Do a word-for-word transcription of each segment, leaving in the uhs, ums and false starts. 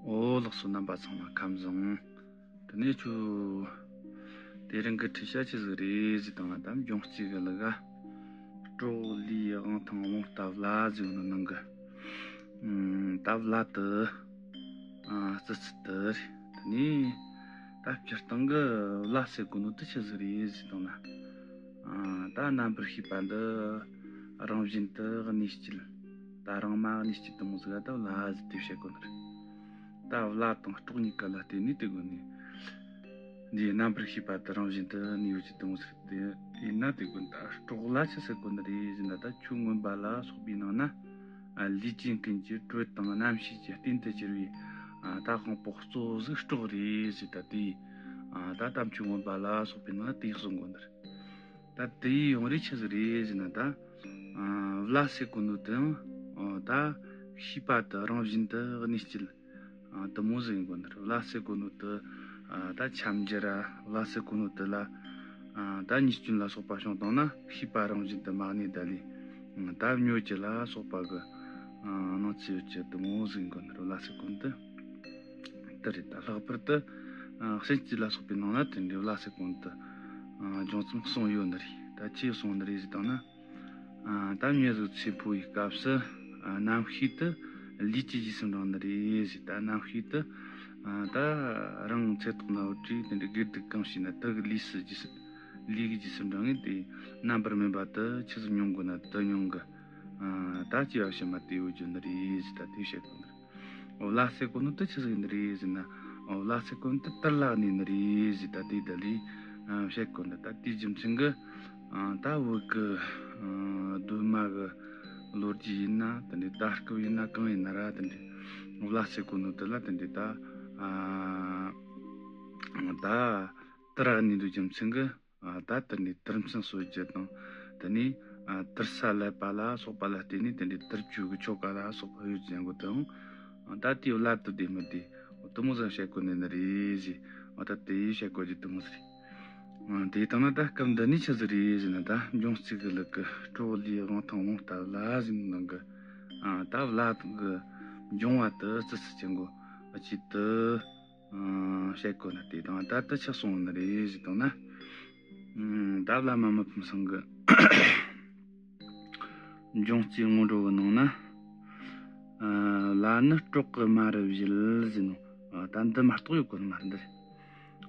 འོ་ལགས་སོ། རྣམ་པ་ཚང་མ་ཁམས་བཟང་། དེ་ནས་ཁྱོད་དེ་རིང་གི་འཁྲིད་བྱ་ཅི་ཟིག་རེད་ཟེར་བཏང་ན། ད་འབྱུང་རྩིས་གི་ལུག་ག་སྲོག་ལུས་དབང་ཐང་རླུང་རྟ་བླ་ཟེར་ནོ་ནང་གི་ཨམ། ད་བླ་དེ་ཨ་རྩི་ཚུལ་དེ་རེད། དེ་ནས་ད་སྤྱིར་བཏང་གི་བླ་ཟེར་གོ་ནོ་དེ་ཆི་ཟིག་རེད་ཟེར་བཏང་ན། ཨ། ད་རྣམ་པར་ཤེས་པ་འདི་རང་བཞིན་དུ་གནས་སྐྱེལ། ད་རང་མ་གནས་སྐྱེལ་དེ་མོ་ཟིག་ག་ད་བླ་ཟེར་དེ་བཤད་གོ་ནི་རེད། ད་བླ་དང་སྲོག་གཉིས་ཀ་ལ་བརྟེན་ནས་དེ་གོ་ནི། འདིའི་རྣམ་པར་ཤེས་པ་དེ་རང་བཞིན་དུ་གནས་ཡོད་ཀྱི་དེ་མོ་ཟིག་དེ་ཡིན་ན། དེ་གོ་ནི་ད་སྲོག་ལ་ཆི་ཟེར་གོ་ནི་རེད་ཟེར་ན། ད་ཆོས་མངོན་པ་ལ་སོགས་པའི་ནང་ན། ཨ། ལུས་ཅན་ཀུན་གྱི་དྲོད་དང་རྣམ་ཤེས་ཀྱི་རྟེན་དུ་གྱུར་བའི། ཨ། ད་དབང་པོ་གཙོ་བོ་ཟིག་སྲོག་རེད་ཟེར། ད་དེ། ཨ། ད་ད་ཆོས་མངོན་པ་ལ་སོགས་པའི་ནང་ན་དེ་གསུང་གོ་ནི་རེད། ད་དེའི་ཡོང་རེ་ཆི་ཟིག་རེད་ཟེར་ན། ད་ཨ་བླ་ཟེར་གོ་ནོ་དེའང་ཨ་ད་ཤེས་པ་དེ་རང་བཞིན་དུ་གནས་སྐྱེལ། ཨ་དེ་མོ་ཟིག་ཡིན་གོ་ནི་རེད། བླ་ཟེར་གོ་ནོ་དེ་ཨ་ད་ཁྱབ་འགྱུར་ར། བླ་ཟེར་གོ་ནོ་དེ་ལ་ཨ་ད་ཉེས་སྐྱོན་ལ་སོགས་པ་བྱུང་བཏང་ན། ཤེས་པ་རང་བཞིན་དུ་མ་གནས་ད་ལས་ཨ་ད་མྱོས་ཀྱི་ལ་སོགས་པ་གི་ཨ་སྣང་ཚུལ་ཡོད་ཀྱི་དེ་མོ་ཟིག་ཡིན་གོ་ནི་རེད། བླ་ཟེར་གོ་ནོ་དེ། དེ་རེད། ད་ལྷག་པར་དུ་ཨ་གཤིན་རྩིས་ལ་སོགས་པའི་ནང་ན་དེ་འདྲའི་བླ་ཟེར་གོ་ནོ་དེ་ཨ་འབྱུང་རྩིས་གསུངས་ཡོད་ནི་རེད། ད་ཅི་གསུངས་ནི་རེད་ཟེར་བཏང་ན། ཨ་ད་མྱི་ཟིག་ཚེ་འཕོ་བའི་སྐབས་སུ་ཨ་རྣམ་ཤེས་དེ་ལུས་ཀྱི་རྗེས་སུ་འབྲང་ནི་རེད་ཟེར། ད་རྣམ་ཤེས་དེ་ཨ་ད་རང་ཚེ་ཐོག་ན་བུ་ཁྲིད་དེ་འདྲའི་དགེ་སྡིག་གང་བྱས་ན་དེ་གི་ལུས་སུ་རྗེས་སུ་ལུས་ཀྱི་རྗེས་སུ་འབྲང་ངེས་དེ། རྣམ་པར་སྨིན་པ་དེ་ཆི་ཟིག་མྱོང་དགོས་ན་དེ་མྱོང་གི། ཨ་ད་སྐྱེ་བ་ཕྱི་མ་དེ་ཡོད་རྒྱུ་ནི་རེད་ཟེར། ད་དེ་བཤད་གོ་ནི་རེད། འོ་བླ་ཟེར་གོ་ནོ་དེ་ཆི་ཟིག་ཡིན་ནི་རེད་ཟེར་ན། འོ་བླ་ཟེར་གོ་ནོ་དེ་དར་ལ་གནས་ནི་རེད་ཟེར། ད་དེ་ད་ལས་ཨ་བཤད་གོ་ནི། ད་དེའི་རྒྱུ་མཚན་གི་ཨ་ད་བོད་གི་ཨ་གདོད་མ་གི་ལོ་རྒྱུས་ཡིན་ན་དེ་འདྲའི། ད་སྐབས་ཡིན་ན་གང་ཡིན་ན་ར། དེ་འདྲའི་བླ་ཟེར་གོ་ནོ་དེ་ལ་དེ་འདྲའི་ད་ཨ་ད་དར་གནས་འདུག་རྒྱུ་མཚན་གི། ཨ་ད་དེ་ནས་དུར་མཚོན་གསོད་རྒྱུ་དང་། དེ་ནས་ཨ་དུར་ས་ཀླད་པ་ལ་སོགས་པ་ལ་བརྟེན་ནས་དེ་འདྲའི་དུར་བཅོས་ཀྱི་ཆོ་ག་ལ་སོགས་པ་ཡོད་ཅན་གོ་དང་། ཨ་ད་དེའི་བླ་དེ་བདེ་མི་བདེ་དེ་མོ་ཟིག་བཤད་གོ་ནི་ནི་རེད་ཟེར། ཨ་ད་དེ་བཤད་གོ་རྒྱུ་དེ་མོ་ཟིག་རེད། ཨ་དེ་དང་ན་ད་སྐབས་འདི་ནས་ཆི་ཟིག་རེད་ཟེར་ན། ད་འབྱུང་རྩིས་ཀྱི་ལུག་གི་སྲོག་ལུས་དབང་ཐང་རླུང་རྟ་བླ་ཟེར་ནོ་གི། ཨ་ད་བླ་གི་འབྱུང་བ་དེ་རྩི་ཚུལ་ཅན་གོ་ཨ་ཅི་དེ། ཨ་བཤད་གོ་ནི་དེ་དང་། ད་ལྟ་ཆི་གསུངས་ནི་རེད་ཟེར་བཏང་ན། ཨ་ད་བླ་མ་མི་ཕམ་ཚང་གི་འབྱུང་རྩིས་སྔོན་འགྲོ་གི་ནང་ན། ཨ་བླ་ནི་སྲོག་གི་མ་རུ་བཞེད་ཟེར་ནོ། ཨ་ད་འདི་མ་གཏོགས་ཡོད་གོ་ནི་མ་རེད་འདི།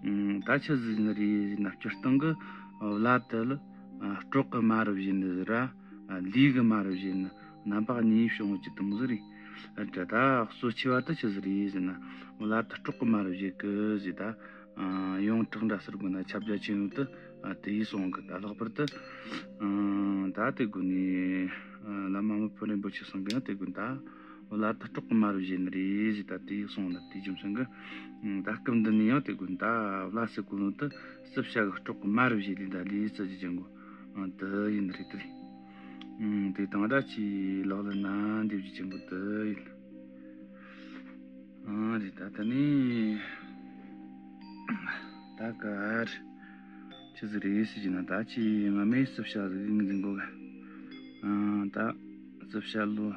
ཨ་ད་ཆི་ཟིག་ནི་རེད་ཟེར་ན། སྤྱིར་བཏང་གི་བླ་དེ་ལ་ཨ་སྲོག་གི་མ་རུ་བཞེད་ནི་ཟིག་ར། ཨ་ལུས་གི་མ་རུ་བཞེད་ནི། རྣམ་པ་གཉིས་བྱུང་ཡོད་ཀྱི་དེ་མོ་ཟིག་རེད། ཨ་ད་ད་གཙོ་ཆེ་བ་དེ་ཆི་ཟིག་རེད་ཟེར་ན། བླ་དེ་སྲོག་གི་མ་རུ་བཞེད་གི་ཟེར། ད་ཨ་ཡོངས་གྲགས་འདྲ་ཟེར་དགོས་ན་ཁྱབ་རྒྱ་ཆེ་ནོ་དེ་ཨ་དེ་ཡིས་གསུངས་གི། ད་ལྷག་པར་དུ་ཨ་ད་དེ་དགོས་ནི་ཨ་བླ་མ་མི་ཕམ་རིན་པོ་ཆེ་ཚང་གི་ཡང་དེ་དགོས། ད་བླ་དེ་སྲོག་གི་མ་རུ་བཞེད་ནི་རེད་ཟེར། ད་དེ་ཡིས་གསུངས་ནི་དེའི་རྒྱུ་མཚན་གི། ཨ་ད་སྐབས་འདི་ནས་ཡང་དེ་དགོས། ད་བླ་ཟེར་གོ་ནོ་དེ་རྩི་བྱ་གི་སྲོག་གི་མ་རུ་བཞེད་ལས། ད་ལས་རྩི་རྒྱུ་ཅན་གོ་ཨ་དེ་ཡིན་རེད་དེ། ཨ་དེ་དང་ད་ཅི་ལག་ལེན་ན་འདེབས་རྒྱུ་ཅན་གོ་དེ་ཡིན། ཨ་རེད། ད་ད་ནི་ད་གར་ཆི་ཟིག་རེད་ཟེར་གྱི་ན། ད་ཅི་སྔ་མའི་རྩི་བྱ་ཟིག་ངོས་འཛིན་གོ་ག་ཨ་ད་རྩི་བྱ་ལོ་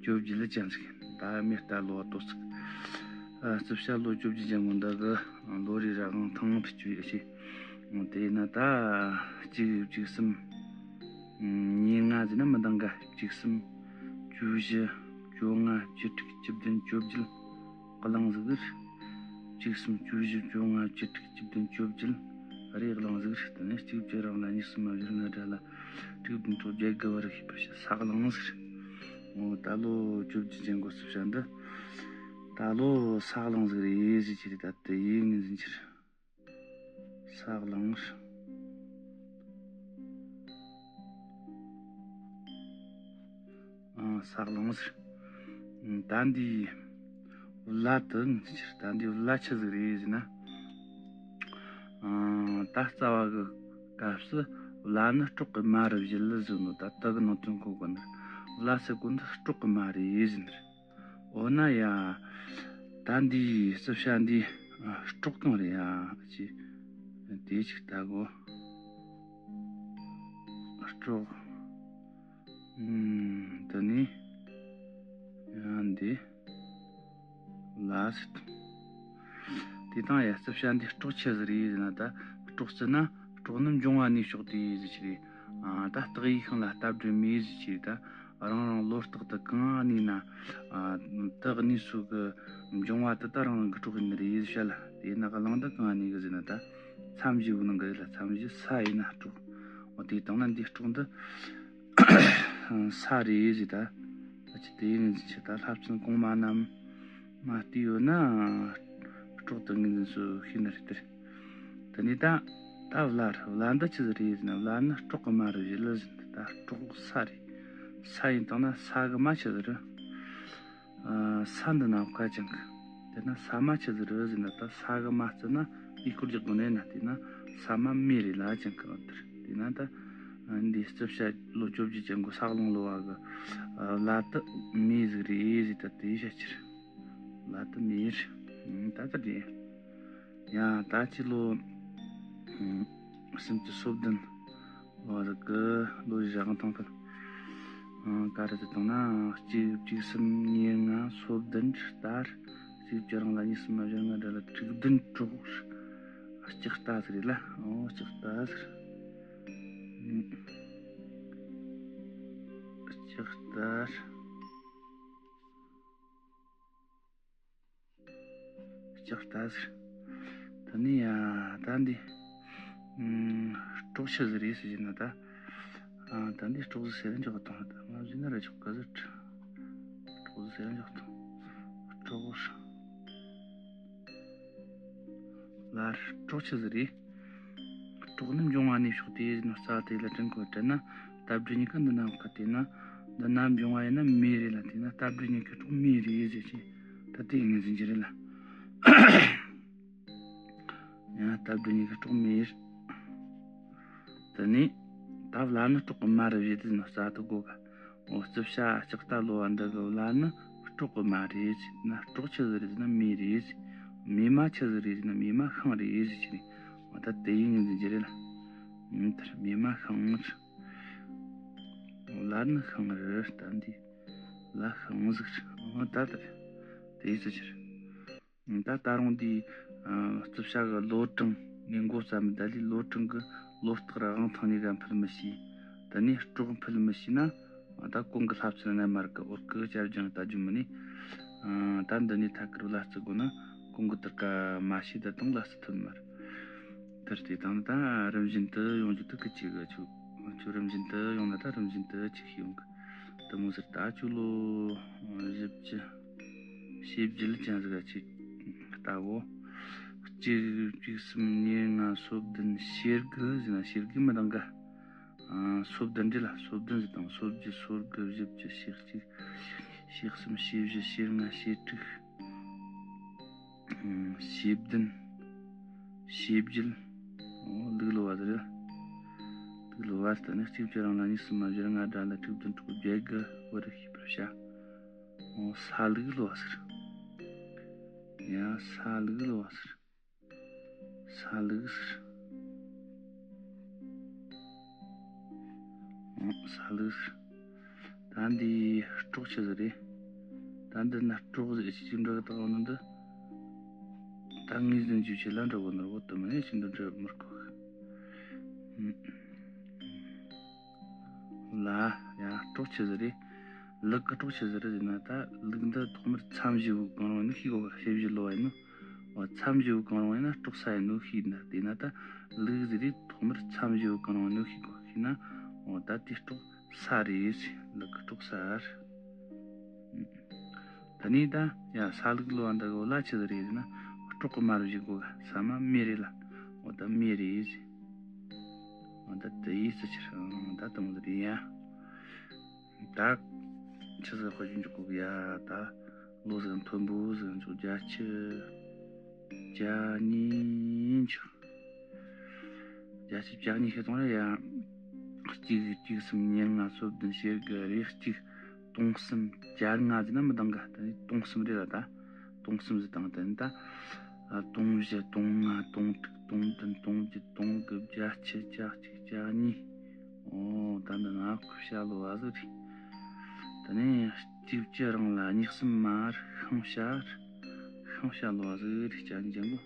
བཅོ་བརྒྱད་ལ་ཅན་ཟིག་ད་མེ་རྟ་ལོ་ཏོ་ཚིགས། ཨ་རྩི་བྱ་ལོ་བཅོ་བརྒྱད་ཅན་གོ་འདི་གི་ལོ་རེ་ར་དབང་ཐང་དུ་བཅུ་ཡོད་ཆེ། དེ་ན་ད་གཅིག་གཅིག་གསུམ། ཉེར་ལྔ་ཟེར་ན་མི་འདང་ག་གཅིག་གསུམ། བཅུ་བཞི། བཅོ་ལྔ། བཅུ་དྲུག། བཅུ་བདུན། བཅོ་བརྒྱད། གླང་ཟིག་རེད། གཅིག་གསུམ། བཅུ་བཞི། བཅོ་ལྔ། བཅུ་དྲུག། བཅུ་བདུན། བཅོ་བརྒྱད་རེད། གླང་ཟིག་རེད། དེ་ནས་གཅིག་བཅུ་རང་ལ་གཉིས་གསུམ་མ་བཞི་ལྔ་དགྲ་ལ་དྲུག་བདུན་དྲུག་བརྒྱད་དགུ་བར་ཤེས་པར་བྱ། ས་གླང་ཟིག་རེད། འོ་ད་ལོ་བཅོ་བརྒྱད་ཅན་གོ་རྩི་བྱ་འདི་ད་ལོ་ས་གླང་ཟིག་རེད་ཟེར་གྱི་རེད། ད་དེ་ཡིན་ངོས་འཛིན་གྱི་རེད། ས་གླང་ཟེར། ཨ་ས་གླང་ཟེར། ད་འདི་བླ་དེ་ངོས་འཛིན་གྱི་རེད། ད་འདི་བླ་ཆི་ཟིག་རེད་ཟེར་ན། ཨ་ད་རྩ་བ་གི་སྐབས་སུ་བླ་ནི་སྲོག་གི་མ་རུ་བཞེད་ལ་ཟེར་ནོ། ད་དེ་གི་ནང་དོན་གོ་གོ་ནི། བླ་ཟེར་གོ་འདི་སྲོག་གི་མ་རུ་བཞེད་ཟེར་ནི་རེད། འོ་ན་ཡ། ད་འདིའི་རྩི་བྱ་འདི་ཨ་སྲོག་གང་རེད་ཡ། ཅི། དེ་ཅིག་ལྟ་གོ། སྲོག་ཨུམ། དེ་ནས་ཡ་འདི། ལ་ཟེར་དང་། དེ་དང་ཡ་རྩིབ་བྱ་འདི་སྲོག་ཆི་ཟིག་རེད་ཟེར་ན། ད་སྲོག་རྩི་ན་སྲོག་ནི་འབྱུང་བ་ནས་ཕྱོགས་ཏེ་ཟེར་གྱི་རེད། ཨ། ད་སྟག་ཡིག་ཤིང་ལ་རྟ་སྦྲུལ་མེ་ཟེར་གྱི་རེད། ད་རང་རང་ལོ་རྟགས་དེ་གང་གནས་ན། ཨ། དེ་གནས་ཚུལ་གྱི་འབྱུང་བ་དེ་ད་རང་རང་གི་སྲོག་ཡིན་ནི་རེད་ཟེར་བཤད་ལ། དེ་ན་གླང་དེ་གང་གནས་གི་ཟེར་ན། ད་མཚམས་བཞི་བོའི་ནང་གི་རེད་ལ། མཚམས་བཞི་ས་ཡིན་ན་སྲོག་འོ། དེ་དང་ན་འདི་སྲོག་འདི་ས་རེད་ཟེར། ད་ད་ཅི་དེ་ཡིན་ཟེར་ཆེ། ད་ལྷ་བཙུན་གོང་མ་རྣམས་མ་བལྟས་ཡོད་ན་སྲོག་དེ་ངོས་འཛིན་སུ་ཤེས་ནི་རེད་དེ། དེ་ནས་ད་ད་བླ་རེད། བླ་འདི་ཆི་ཟིག་རེད་ཟེར་ན། བླ་ནི་སྲོག་གི་མ་རུ་བཞེད་ལ་ཟེར། ད་སྲོག་ས་རེད། ས་ཡིན་དང་ན་ས་གི་མ་ཆི་ཟིག་རེད། ཨ། ས་འདི་ན་ཁ་ཅང་གི། དེ་ན་ས་མ་ཆི་ཟིག་རེད་ཟེར་ན། ད་ས་གི་མ་བརྩི་ན་ཡི་སྐོར་རྒྱག་དགོས་ནས་ན། དེ་ན་ས་མ་མེ་རེད་ལ་ཅང་གི་རེད། དེ་ན་ད་འདི་རྩིབ་བྱ་ལོ་བཅོ་བརྒྱད་ཅན་གོ་ས་གླང་ལོ་བ་གི་བླ་དེ་མེ་ཟིག་རེད་ཟེར། ད་དེ་བཤད་ཕྱིར་བླ་དེ་མེ་རེད། ད་ད་དེ་ཡང་ད་ཅི་ལོ་སུམ་ཅུ་སོ་བདུན། ལོ་རིག་གི་ལོ་བཞི་རང་ཐང་ཕུད། ཨང་། ག་རེ་དེ་བཏང་ན། གཅིག་གཅིག་གསུམ་གཉིས་ལྔ་སོ་བདུན་རྟ། གཅིག་བཅུ་རང་ལ་གཉིས་གསུམ་མ་བཞི་ལྔ་དགྲ་ལ་དྲུག་བདུན་སྲོག་ལྕགས་རྟ་ཟེར་རེད་ལ། ཨོ། ལྕགས་རྟ་ཟེར། ལྕགས་རྟ། ལྕགས་རྟ་ཟེར། ད་ནི་ཡ་ད་འདི་ཨ་སྲོག་ཆི་ཟིག་རེད་ཟེར་གྱི་ན། ད་ཨ་ད་འདི་སྲོག་ཟིག་ཟེར་འཇོག་དང་། ད་ང་ཟིན་ན་ར་ཆོག་ག་ཟེར། སྲོག་ཟིག་ཟེར་འཇོག་དང་། སྲོག་ལ་སྲོག་ཆི་ཟིག་རེད། སྲོག་ནི་འབྱུང་བ་ནས་ཕྱོགས་ཏེ་ཟེར་ན། རྩ་དེ་ལ་དྲན་གོ་དྲན་ན། རྟ་སྦྲུལ་གཉིས་ཀ་འདི་ན་ཁ་དེ་ན། འདི་ན་འབྱུང་བ་ཡིན་ན་མེ་རེད་ལ། དེ་ན་རྟ་སྦྲུལ་གཉིས་ཀའི་སྲོག་མེ་རེད་ཟེར་གྱི། ད་དེ་ངོས་འཛིན་གྱི་རེད་ལ། ཡང་རྟ་སྦྲུལ་གཉིས་ཀའི་སྲོག་མེ་རེད། དེ་ནས་ད་བླ་ནི་སྲོག་གི་མ་རུ་བཞེད་དེ་ཟེར་ན། རྩ་དེ་གོ་ག། འོ། རྩིབ་བྱ་ལྕགས་རྟ་ལོ་བ་འདི་གི་བླ་ནི་སྲོག་གི་མ་རེད་ཟེར་ན། སྲོག་ཆི་ཟིག་རེད་ཟེར་ན་མེ་རེད་ཟེར། མེ་མ་ཆི་ཟིག་རེད་ཟེར་ན་མེ་མ་ཤིང་རེད་ཟེར་གྱི་རེད། འོ། ད་དེ་ཡིན་ངོས་འཛིན་གྱི་རེད་ལ། ཨང་། དེར་མེ་མ་ཤིང་རེད། བླ་ནི་ཤིང་རེད། ད་འདི་བླ་ཤིང་ཟིག་རེད། འོ། ད་དེར་དེ་ཡིན་ཟེར་གྱི་རེད། ད་ད་རུང་འདི་ཨ་རྩིབ་བྱ་གི་ལོ་གྲངས་ནས་འགོ་བརྩམས། ད་ལོའི་ལོ་གྲངས་ཀྱི་ལོ་རྟགས་ར་དབང་ཐང་གཉིས་ཀ་འཕེལ་མི་ཤེས། དེ་ནས་སྲོག་འཕེལ་མི་ཤེས་ན། ད་གོང་གི་ལྷ་བཙུན་རྣལ་མ་རིག་གི་འོར་གི་བྱ་རྒྱང་ལྟ་རྒྱུ་མིན་ནས། ཨ་ད་འདི་ནས་ཐད་ཀར་བླ་བརྩི་དགོས་ན། གོང་གི་དེར་ཀ་མ་ཤེས་ད་དང་བླ་བརྩི་ཐུབ་མ་རེད། དེར་དེ་དང་ད་རིམ་བཞིན་དུ་ཡོང་རྒྱུ་དེ་གི་ཅིག་གི་ཆུ་ཆུ་རིམ་བཞིན་དུ་ཡོང་ན། ད་རིམ་བཞིན་དུ་ཅིག་ཤེས་ཡོང་གི། དེ་མོ་ཟེར། ད་ཁྱོད་ལོ་བཞི་བཅུ་ཞེ་བརྒྱད་ཅན་ཟིག་ཅིག་ལྟ་བོ། གཅིག་གཅིག་གསུམ་གཉིས་ལྔ་སོ་བདུན་ཞེ་དགུ་ཟེར་ན། ཞེ་དགུ་མི་འདང་ག། ཨ་སོ་བདུན་རེད་ལ། སོ་བདུན་ཟེར་དང་། སོ་བརྒྱད། སོ་དགུ། བཞི་བཅུ། ཞེ་གཅིག། ཞེ་གསུམ། ཞེ་བཞི། ཞེ་ལྔ། ཞེ་དྲུག། ཨ་ཞེ་བདུན། ཞེ་བརྒྱད། འོ། ལུག་ལོ་བ་ཟེར། ལུག་ལོ་བ་ཟེར་ནས། གཅིག་བཅུ་རང་ལ་གཉིས་གསུམ་མ་བཞི་ལྔ་དགྲ་ལ་དྲུག་བདུན་སྲོག་བརྒྱད་དགུ་བོ་རུ་ཤེས་པར་བྱ། འོ། ས་ལུག་ལོ་བ་ཟེར། ཡ། ས་ལུག་ལོ་བ་ཟེར། ས་ལུག་ཟེར། འོ། ས་ལུག་ཟེར། ད་འདི་སྲོག་ཆི་ཟིག་རེད། ད་འདི་ན་སྲོག་ཟེར་ཅིག་འདྲ་གི་བཏགས་ནི་འདི། ད་ངོས་འཛིན་རྒྱུ་ཆེ་ལ་འདྲ་བོ་ནོར་བོ་དུ་མ་ནས་ཅི་འདི་འདྲ་མི་དགོས་གི། ལ་ཡ་སྲོག་ཆི་ཟིག་རེད། ལུག་གི་སྲོག་ཆི་ཟིག་རེད་ཟེར་ན། ད་ལུག་འདི་ཐོག་མར་མཚམས་བཞི་བོའི་གང་རུང་ཡིན་ནོ་ཤེས་དགོས་ག། ཞེ་བཞི་ལོ་བ་ཡིན་ནོ། འོ། མཚམས་བཞི་བོའི་གང་རུང་ཡིན་ན་སྲོག་ས་ཡིན་ནོ་ཤེས་ན། དེས་ན་ད་ལུག་ཟིག་རེད། ཐོག་མར་མཚམས་བཞི་བོའི་གང་རུང་ཡིན་ནོ་ཤེས་དགོས། ཤེས་ན། འོ། ད་དེ་སྲོག་ས་རེད། ལུག་གི་སྲོག་ས་རེད། ད་ནི་ད་ཡ་ས་ལུག་ལོ་བ་འདི་གི་བླ་ཆི་ཟིག་རེད་ཟེར་ན། སྲོག་གི་མ་རུ་བཞེད་དགོས་ག། ས་མ་མེ་རེད་ལ། འོ། ད་མེ་རེད་ཟེར། འོ། ད་དེ་ཡིས་ཟེར་ཕྱིར། ཨང་། ད་དེ་མོ་ཟིག་རེད་ཡ། ད་ཆི་ཟིག་དཔེ་ཞིག་འཇོག་དགོས་གི་ཡ། ད་ལོ་ཟིག་མཐོན་པོ་ཟིག་འཇོག། བརྒྱད་ཅུ་གྱ་གཉིས་འཇོག། བརྒྱད་ཅུ་གྱ་གཉིས་ཤེས་སོང་རེད་ཡ། གཅིག་གཅིག་གསུམ་གཉིས་ལྔ་སོ་བདུན་ཞེ་དགུ་རེ་གཅིག་སྟོང་གསུམ་གྱ་ལྔ་ཟེར་ན་མི་འདང་ག། ད་ནི་སྟོང་གསུམ་རེད་ལ། ད་སྟོང་གསུམ་ཟེར་དང་། ད་ནི་ད་སྟོང་བཞི། སྟོང་ལྔ། སྟོང་དྲུག། སྟོང་བདུན། སྟོང་བརྒྱད། སྟོང་དགུ། བརྒྱད་ཅུ། གྱ་གཅིག། གྱ་གཉིས། འོ། ད་འདི་ན་ཁུ་བྱ་ལོ་བ་ཟིག་རེད། ད་ནི་གཅིག་བཅུ་རང་ལ་གཉིས་གསུམ་མ་རུ་ཤིང་བྱ་རེད། ཤ་ལོ་ཟིག་རེད་ཅན་ཅན་གོ།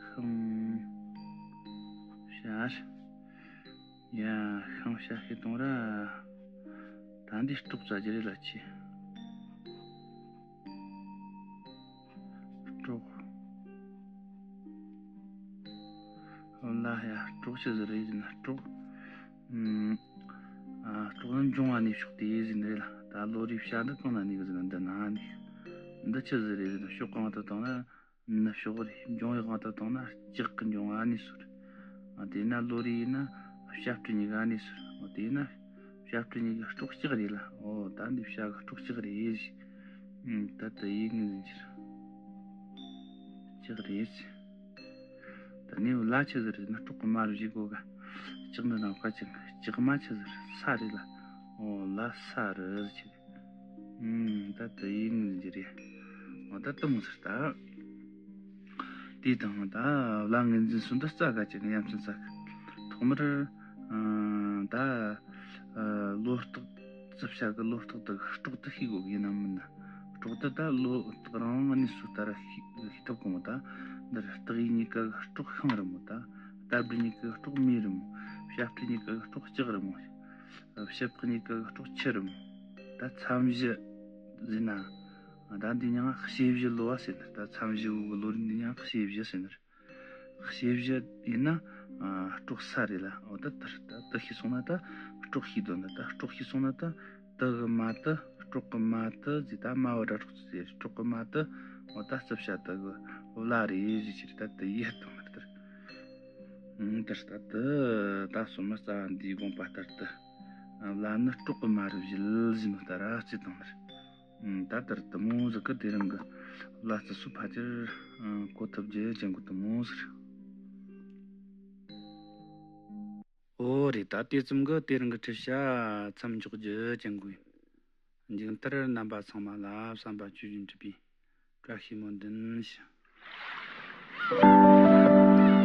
ཤིང་ཤར། ཡ། ཤིང་ཤར་ཤེས་དང་ར། ད་འདི་སྲོག་རྩ་རྒྱུ་རེད་ལ་ཆི། སྲོག་ལ་ཡ་སྲོག་ཆི་ཟིག་རེད་ཟེར་ན་སྲོག་ཨ་སྲོག་ནི་འབྱུང་བ་ནས་ཕྱོགས་དེ་ཟིན་རེད་ལ། ད་ལོ་རེའི་བྱ་འདི་གང་ན་གནས་གི་ཟིན་ན་འདི་ན་གནས། འདི་ཆི་ཟིག་རེད་ཟེར་ན་ཕྱོགས་གང་དུ་བཏང་ན་ནི་ཕྱོགས་རེད། འབྱུང་བའི་དབང་དུ་བཏང་ན་ལྕགས་ཀྱི་འབྱུང་བ་གནས་སོ་རེད། ཨ་དེས་ན་ལོ་རེ་ཡིན་ན་བྱ་སྤྲེལ་གཉིས་ཀ་གནས་སོ་རེད། ཨ་དེས་ན་བྱ་སྤྲེལ་གཉིས་ཀའི་སྲོག་ལྕགས་རེད་ལ། ཨོ་ད་འདི་བྱ་གི་སྲོག་ལྕགས་རེད་ཟེར། ཨུམ་ད་ལྟ་ཡིག་ངོས་འཛིན་ཕྱིར་ལྕགས་རེད་ཟེར། ད་ནི་ལ་ཆི་ཟིག་རེད་ཟེར་ན་སྲོག་གི་མ་རུ་བཞེད་གོ་ག། ལྕགས་འདི་ནང་ཁ་ཅིག་ལྕགས་མ་ཆི་ཟིག་རེད། ས་རེད་ལ། ཨོ་ལ་ས་རེད་ཟེར་ཆི། ཨུམ་ད་ལྟ་ཡིག་ངོས་འཛིན་རྒྱུ་རེད། ཨོ་ད་ལྟ་མོ་ཟེར་ད། དེ་དང་ད་ལ་ངོས་འཛིན་སུ་འདི་རྩ་ག་ཅིག་ཡ་མཚན་རྩ་གི། ཐོག་མར་ཨ་ད་ཨ་ལོ་རྟགས་རྩིབ་བྱ་གི་ལོ་རྟགས་དེ་གི་སྲོག་དེ་ཤེས་དགོས་གི། ཡིན་ནམ་མིན་ན་སྲོག་དེ་ད་ལོ་རྟགས་རང་རང་གནས་སུ་ལྟར་ཤེས་ཤེས་ཐུབ་གོ་མོ། ད་འདིར་སྟག་ཡོས་གཉིས་ཀ་གི་སྲོག་ཤིང་རེད་མོ། ད་རྟ་སྦྲུལ་གཉིས་ཀ་གི་སྲོག་མེ་རེད་མོ། བྱ་སྤྲེལ་གཉིས་ཀ་གི་སྲོག་ལྕགས་རེད་མོ། བྱི་ཕག་གཉིས་ཀ་གི་སྲོག་ཆུ་རེད་མོ། ད་མཚམས་བཞི་ཟེར་ན། ད་འདི་མྱིང་ང་ཕྱེད་བཞི་ལོ་བ་ཟེར་ནི་རེད། ད་མཚམས་བཞི་བོ་གི་ལོ་རེ་འདི་མྱིང་ང་ཕྱེད་བཞི་ཟེར་ནི་རེད། ཕྱེད་བཞི་ཡིན་ན་ཨ་སྲོག་ས་རེད་ལ། འོ་ད་ལྟར་ད་དེ་ཤེས་སོང་ན་ད་སྲོག་ཤེས་དོན་ད། ད་སྲོག་ཤེས་སོང་ན་ད་དེ་གི་མ་དེ་སྲོག་གི་མ་དེ་ཟེར། ད་མ་བ་སྒྲ་སྲོག་ཟེར། སྲོག་གི་མ་དེ་འོ་ད་རྩིབ་བྱ་དེ་གི་བླ་རེད་ཟེར་གྱི་རེད། ད་དེ་ཡེ་བཏང་ནི་རེད། ད་ལྟར་ད་དེ་ད་སོ་མ་རྩ་བ་འདིའི་དགོངས་པ་ལྟར་དུ་བླ་ནི་སྲོག་གི་མ་རུ་བཞེད་ཟེར་ནོ་ལྟར་ར་རྩིས་བཏང་ནི་རེད། ད་ལྟར་དུ་མོ་ཟིག་གི་དེ་རིང་གི་བླ་རྩི་སུ་ཕལ་ཆེར་གོ་ཐུབ་རྒྱུ་ཅན་གོ་དུ་མོ་ཟིག་རེད། ཨོ་རེད། ད་དེ་ཙམ་གི་དེ་རིང་གི་ཁྲིད་བྱ་མཚམས་འཇོག་རྒྱུ་ཅན་གོ་ཡིན། མཇུག་མཐར་རྣམ་པ་ཚང་མ་ལ་བསམ་པ་ཇི་བཞིན་འགྲུབ་པའི་བཀྲ་ཤིས་སྨོན་འདུན་ཞུ།